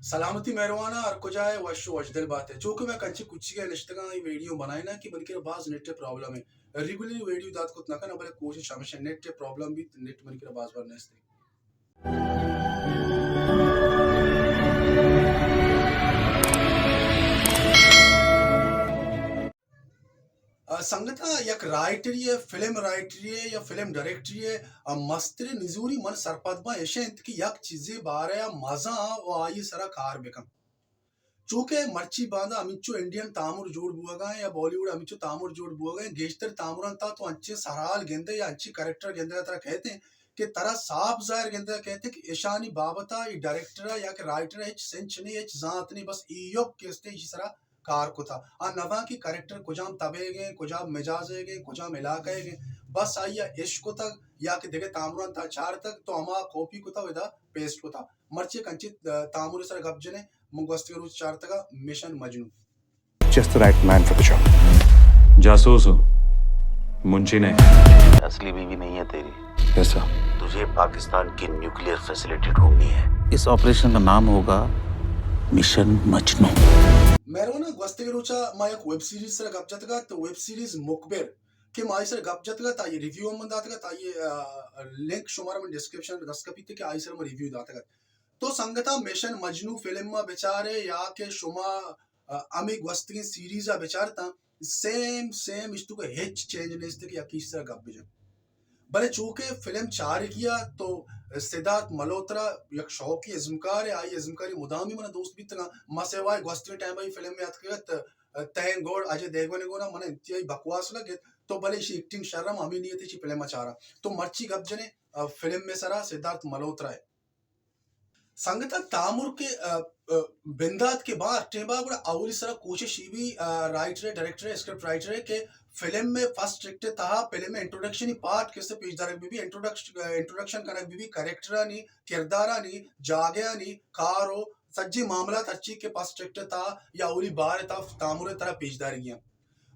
سلامتی مہرواناں، ہر کجا ئے وش و وشدل بات ئے۔ چو کہ مئے کنچی کچی ءَ نشتگاں، اے ویڈیو بنائیناں کہ منی کرا باز نیٹ ءِ پرابلم اے۔ ریگولرلی ویڈیو دات کت نہ کناں، بلے کوشش ہمیش اے نیٹ ءِ پرابلم بیت، نیٹ منی کرا باز بار نیست۔ آ، سنگتاں، یک رائٹرے ءِ، فلم رائٹرے ءِ یا فلم ڈائریکٹرے ءِ، آ، مستریں نزوری من سرپد باں اش انت کہ یک چیزے بارہ ءَ مزاں و آئی سرا کار بکن۔ چوکہ مرچی باندا ہمینچو انڈین تامر جوڑ بوگا ایں یا بالی ووڈ ہمینچو تامر جوڑ بوگا ایں، گیشتر تامران تا تو انچیں سرحال گندے یا انچیں کریکٹر گندے ترا کہتے ہیں کہ ترا صاف ظاہر گندے کہتے ہیں کہ اشانی بابتا ای ڈائریکٹر یا کہ رائٹر ہچ سنچ نہیں، ہچ زانت نہیں، بس ایوک کستے اسی سرا کار کتا۔ آ نزان کہ کریکٹر کجام تبے گئے، کجام مجازے گئے، کجام علاقہ گئے، بس آئی ءَ عشق کتگ یا کہ دگہ تامران تا چارتگ تو ہما کاپی کتا و ادا پیسٹ کتا۔ مرچی کنچی، آ، تامر سر گپ جنے، من گوستگیں روچ چارتگا مشن مجنو۔ Just the right man for the job. جاسوس ہو، منشی نہیں۔ اصلی بیوی نہیں ہے تیری۔ کیسا؟ تجھے پاکستان کی نیوکلیئر فیسلٹی ڈھونڈنی ہے۔ اس آپریشن کا نام ہوگا مشن مجنو۔ مہرواناں، گوستگیں روچا ما یک ویب سیریز سرا گپ جتگ ات، ویب سیریز مخبر کہ ما آئی سرا گپ جتگ ات، آئی ریویو ہم من داتگ ات، آئی، آ، لنک شمارا من ڈسکرپشن دست کپیت کہ آئی سرا ما ریویو داتگ ات۔ تو سنگتاں، مشن مجنو فلم ءَ بچارے یا کہ شما، آ، ہمے گوستگیں سیریز ءَ بچارتاں، سیم سیم، اشتو کہ ہچ چینج نیست کہ یکی سرا گپ بجن۔ بلے چوکہ فلم چارگی ءَ تو سدھارتھ ملہوترا یک شوقی ازمکار ءَ، آئی ازمکاری مدامی من دوست بیتگاں۔ ما سوائے گوستگیں ٹائم آئی فلم ءَ اتکگ ات، تھینک گاڈ اجے دیوگن ءِ گونا من انتہائی بکواس لگت، تو بلے ایشی ایکٹنگ شر ہم ہمے نیت ایشی فلم ءَ چاراں۔ تو مرچی گپ جنے، آ، فلم ءِ سرا سدھارتھ ملہوترا ءِ۔ سنگتاں، تامر کہ، آ، آ، بندات کہ بار ٹیم با گڑا اولی سرا کوشش ای بی، آ، رائٹر ءِ، ڈائریکٹر ءِ، اسکرپٹ رائٹر ءِ کہ فلم ءِ فرسٹ ایکٹ ءِ تہا فلم ءِ انٹروڈکشن ءِ پارٹ کسے پیش دارگ بی بی، انٹروڈکش-، آ، انٹروڈکشن کنگ بی بی کریکٹرانی، کردارانی، جاگہانی، کار و سجیں معاملات ہرچی کہ فرسٹ ایکٹ ءِ تہا یا اولی بار ءِ تہا تامر ءِ ترا پیش دارگی انت۔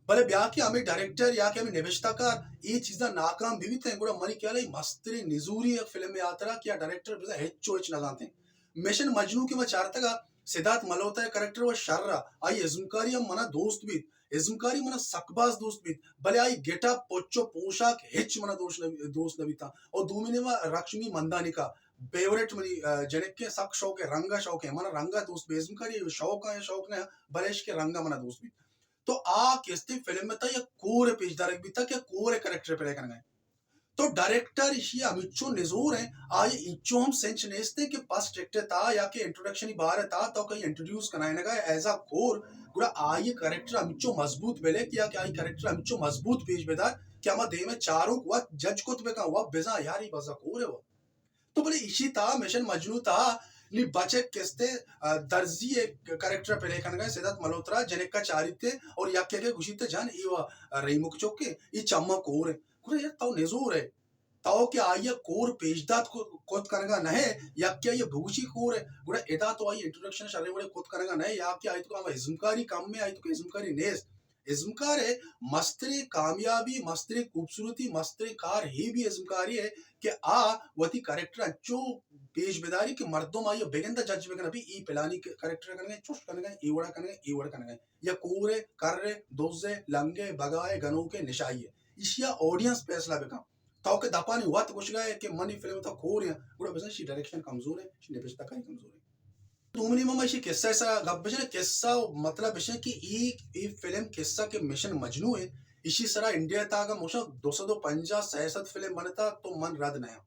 بلے بیا کہ ہمے ڈائریکٹر یا کہ ہمے نبشتہ کار اے چیزاں ناکام بہ بیت انت، گڑا منی خیال ءَ اے مستریں نزوری یک فلم ءِ ہاترا کہ آ ڈائریکٹر بزاں ہچ و ہچ نہ زانت انت۔ مشن مجنو کہ ما چارتگ ءَ، سدھارتھ ملہوترا ءِ کریکٹر و شر ءَ، آئی ازمکاری ہم منا دوست بیت، ازمکاری منا سک باز دوست بیت، بلے آئی گیٹ اپ، پچ و پوشاک ہچ منا دوست نہ، دوست نہ بیت۔ اور دومی نیما رکشمی مندانیکا، فیوریٹ منی، آ، جنک ءِ، سک شوق ءِ، رنگ ءَ شوق ءِ، منا رنگ ءَ دوست بیت، ازمکاری شوق ءَ شوق نہ، بلے عشق ءِ رنگ ءَ منا دوست بیت۔ تو آ کستے فلم ءِ تہا یک کور ءِ پیش دارگ بیتگ کہ کور ءِ کریکٹر پلے کنگ ءَ۔ تو ڈائریکٹر ایشی ءَ ہمینچو نزور انت، آئی ءَ اینچو ہم سنچ نیست انت کہ فرسٹ ایکٹ ءِ تہا یا کہ انٹروڈکشن ءِ بار ءِ تہا تو کئی انٹروڈیوس کنائینگ ءَ ایز اے کور، گڑا آئی ءِ کریکٹر ہمینچو مضبوط بلے کہ یا کہ آئی کریکٹر ہمینچو مضبوط پیش بدار کہ ہما دیم ءِ چاروک وت جج کت بکن، وت بزاں یار اے بزاں کور ءِ وت۔ تو بلے ایشی تہا، مشن مجنو تہا، نی بچک کستے، آ، درزی ءِ کریکٹر پلے کنگ ءَ، سدھارتھ ملہوترا جنک ءَ چاریت اور یک یک ءَ گوشیت، جان اے و ریمک چک ءِ، اے چماں کور ءِ۔ گڑا یار تو نزور ئے۔ تو کہ آئی ءَ کور پیش دات کو-، کت کنگ ءَ نہ ئے، یک کہ آئی ءَ بگوشی کور ءِ، گڑا ادا تو آئی انٹروڈکشن شریں وڑے کت کنگ ءَ نہ ئے، یا کہ آئی تو ہم ازمکاری کم ءِ، آئی تو کہ ازمکاری نیست۔ ازمکار ءِ مستریں کامیابی، مستریں خوبصورتی، مستریں کار ہی بھی ازمکاری ءِ کہ آ وتی کریکٹر انچو پیش بداری کہ مردم آئی ءَ بگندہ جج بکن، ابھی ای پلانی کریکٹر کنگ ءَ، چوش کنگ ءَ، ای وڑا کنگ ءَ، ای وڑا کنگ ءَ۔ یا کور ءِ، کر ءِ، دز ءِ، لنگ ءِ، بگا ءِ، گنوک ءِ، نشائی ءِ۔ ایشی ءَ آڈینس فیصلہ بکن۔ تو کہ دپانی وت گوشگ ءَ ئے کہ منی فلم تو کور ءِ، گڑا بزاں شی ڈائریکشن کمزور ءِ، شی نبشتہ کاری کمزور ءِ۔ دومی نیمگ ءَ ما ایشی قصہ ءِ سرا گپ بجنیں، قصہ ءِ مطلب اش کہ ای، ای فلم قصہ کہ مشن مجنو ءِ، ایشی سرا انڈیا ءِ تہا اگاں مشا دو سد و پنجاہ، سئے سد فلم بنتا تو من رد نیاں۔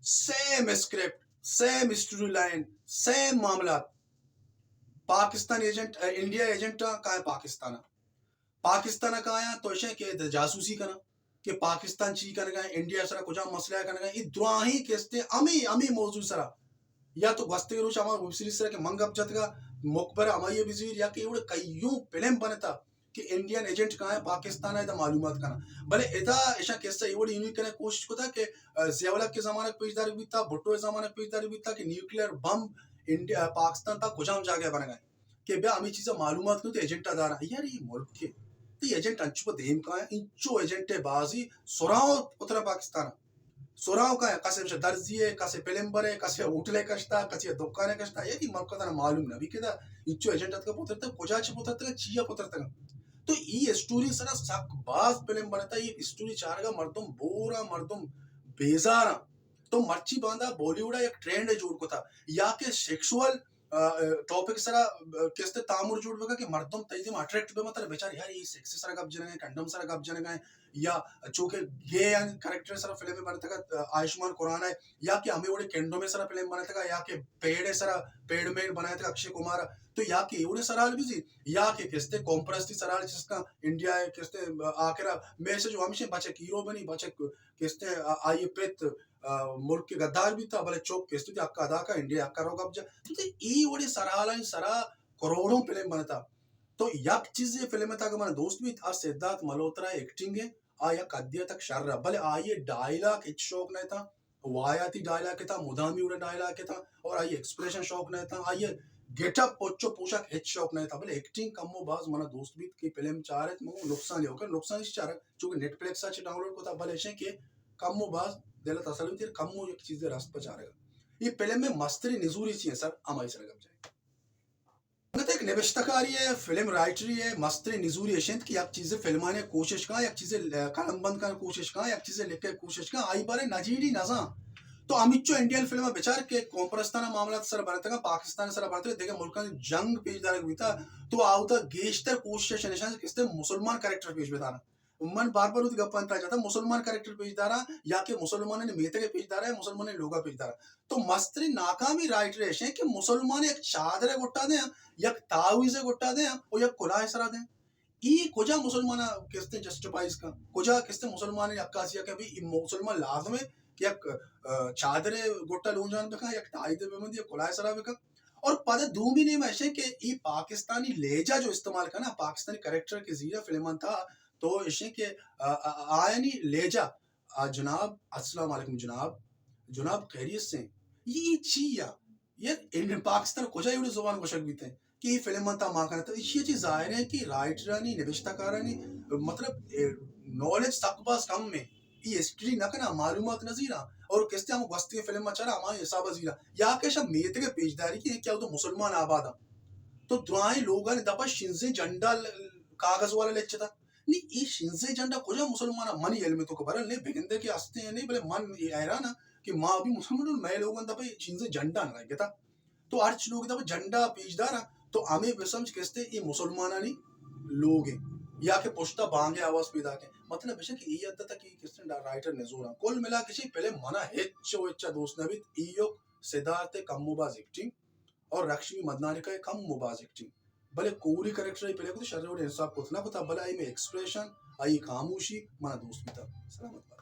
Same script, same story line, same معاملات۔ پاکستان ایجنٹ، انڈیا ایجنٹ کائیں پاکستان ءَ۔ پاکستان ءَ کایاں تو اشیں کہ جاسوسی کناں کہ پاکستان چی کنگ ءَ، انڈیا سرا کجام مسئلہ ءَ کنگ ءَ، اے دراہیں قسطیں ہمے، ہمے موضوع سرا۔ یا تو گوستگیں روچ ہما ویب سیریز سرا کہ من گپ جتگ ءَ، مخبر ہمائی ءَ بزیر یا کہ اے وڑ کئیوں فلم بنتا کہ انڈین ایجنٹ کایاں پاکستان ءَ ادا معلومات کناں۔ بلے ادا اشاں قصہ اے وڑ یونیک کنگ ءِ کوشش کتا کہ، آ، ضیاء الحق ءِ زمانگ پیش دارگ بیتا، بھٹو ءِ زمانگ پیش دارگ بیتا کہ نیوکلیئر بمب انڈیا، پاکستان تا کجام جاگہ بنگ ءَ۔ کہ بیا ہمے چیزا معلومات کنو تو ایجنٹ ءَ دارا۔ یار، اے ملک ءِ، تئی ایجنٹ انچو پہ دیم کایاں، انچو ایجنٹ ءِ بازی سراں اترا پاکستان ءَ۔ سراو کا کسے بچا درزی ہے، کسے پلمبر ہے، کسے ہوٹل ہے کشتا، کسے دکان ہے کشتا، یعنی ملک تنا معلوم نہ بھی کہ دا اچو ایجنٹ اتکا پترتا، کجا چھ پترتا، چیا پترتا۔ تو ای اسٹوری سرا سک باز فلم بنتا، ای اسٹوری چارگا مردم بورا، مردم بیزارا۔ تو مرچی باندا بالی ووڈا یک ٹرینڈ جوڑ کتا، یا کہ سیکشوئل ٹاپک سرا کستے تامر جوڑ بکا کہ مردم تئی دیم اٹریکٹ بے، مطلب بیچار یار یہ سیکس سرا گپ جنگا ہے، کنڈم سرا گپ جنگا ہے، یا چونکہ گے ان کریکٹر سرا فلم بنتگا آیوشمان کرانا ہے، یا کہ ہمیں وڑے کنڈم سرا فلم بنتگا، یا کہ پیڑ سرا، پیڑ مین بنائے تھا اکشے کمار، تو یا کہ وڑے سرال بھی زی، یا کہ کستے قوم پرستی سرال چسکا انڈیا ہے، کستے آخرا میسج ہمیشہ بچک ہیرو بنی، بچک کستے آئیے پت ملک کے غدار بھی تھا، بلے چوک کستے تھی حق ادا کا، انڈیا حق کرو گپ جا۔ تو ای وڑے سرال سرا کروڑوں فلم بنتا۔ تو یک چیزے فلم تھا کہ من دوست بھی تھا، سدھارتھ ملہوترا ایکٹنگ ہے، آ یک حدیہ تک شر ہے، بلے آئیے ڈائلاگ ہچ شوق نہ تھا، وایاتی ڈائلاگ تھا، مدامی وڑا ڈائلاگ تھا، اور آئیے ایکسپریشن شوق نہ تھا، آئیے گیٹ اپ پوچو پوشاک ہچ شوق نہ تھا، بلے ایکٹنگ کم و باز منا دوست بیت کہ فلم چارت مگو نقصان ہی ہوگا، نقصان اس چارت چونکہ نیٹ فلکس اچ ڈاؤنلوڈ کو تھا، بلے ایشیں کہ کم و باز دل تسلی تیر کم و یک چیز رست پہ چارگا۔ یہ فلم میں مستری نزوری چیئے سر، ہمائی سر گپ جائے۔ انگت ایک نبشتہ کاری ہے، فلم رائٹری ہے، مستری نزوری ایش انت کہ یک چیزے فلمانے کوشش کاں، یک چیزے ل-، قلم بند کن کوشش کاں، یک چیزے لکھے کوشش کاں، آئی بارے نجیڑی نزاں۔ تو ہمیچو انڈین فلم بچار کہ قوم پرستانہ معاملات سر بنتگا، پاکستان سر بنتگا، دیگہ ملکانی جنگ پیش دارگ بیتا، تو آوتا گیشتر کوشش نشان کستے مسلمان کریکٹر پیش بدارا۔ من بار بار وتی گپاں تہا جتا، مسلمان کریکٹر پیش دارا یا کہ مسلمانانی میتگ پیش دارا یا مسلمانانی لوگا پیش دارا۔ تو مسترین ناکامی رائٹر ایش ہیں کہ مسلمان یک چادرے گٹا دیں، یک تعویذے گٹا دیں اور یک کلاہ سرا دیں۔ ای کجا مسلمان کستے جسٹیفائز کن؟ کجا کستے مسلمان عکاسی کہ بھی مسلمان لازم ہے کہ یک، آ، چادرے گٹا لونجان بکن، یک تعویذے ببندی، یک کلاہ سرا بکن؟ اور پدا دومی نیم ایش ہیں کہ ای پاکستانی لہجہ جو استعمال کنا، پاکستانی کریکٹر کے زیرہ فلمان تہا تو ایشیں کہ، آ، آ، آیانی لہجہ، آ، جناب، السلام علیکم جناب، جناب خیریت سے؟ یہ چی یا؟ یہ انڈین پاکستان کجا ایوڑی زبان گوشگ بیتے ہیں کہ یہ فلم من تا ما کرتا؟ اسی چیز ظاہر ہے کہ رائٹرانی، نبشتہ کارانی، مطلب، اے، نالج سک باز کم ہے۔ یہ ہسٹری نہ کنا، معلومات نہ زیرا، اور کستے ہم گوستی فلم ما چارا ہمارے حساب زیرا۔ یا کہ شب میتگ پیشداری کی کہ تو مسلمان آباد ہم۔ تو درائیں لوگانی دپا شنزے جنڈا ل-، کاغذ والا لچتا۔ نی، ای شنزے جنڈا کجا مسلمان ء؟ منی علم تو کہ برل نے بگندے کہ ہستے ہیں نہیں، بلے من یہ حیران ہاں کہ ما بھی مسلمان ہوں، مئے لوگاں دپا شنزے جنڈا نہ لگتا۔ تو ہرچ لوگ دپا جنڈا پیش دارا، تو ہمیں بسمجھ کستے یہ مسلمانانی لوگ ہیں یا کہ پشتا بانگے آواز پیدا کے۔ مطلب ہے کہ یہ حد تک یہ کستے رائٹر نزور ہیں۔ کل ملا کسی پہلے منا ہچ و ہچا دوست نہ بیت، ایوک سدھارتھ کم و باز ایکٹنگ اور رکشمی مدنارکا کم و باز ایکٹنگ۔ بلے کوری کریکٹر ء پلے کت، شر وڑ انصاف کت نہ کتا، بلے آئی میں ایکسپریشن، آئی خاموشی منا دوست بیتا۔ سلامت بات۔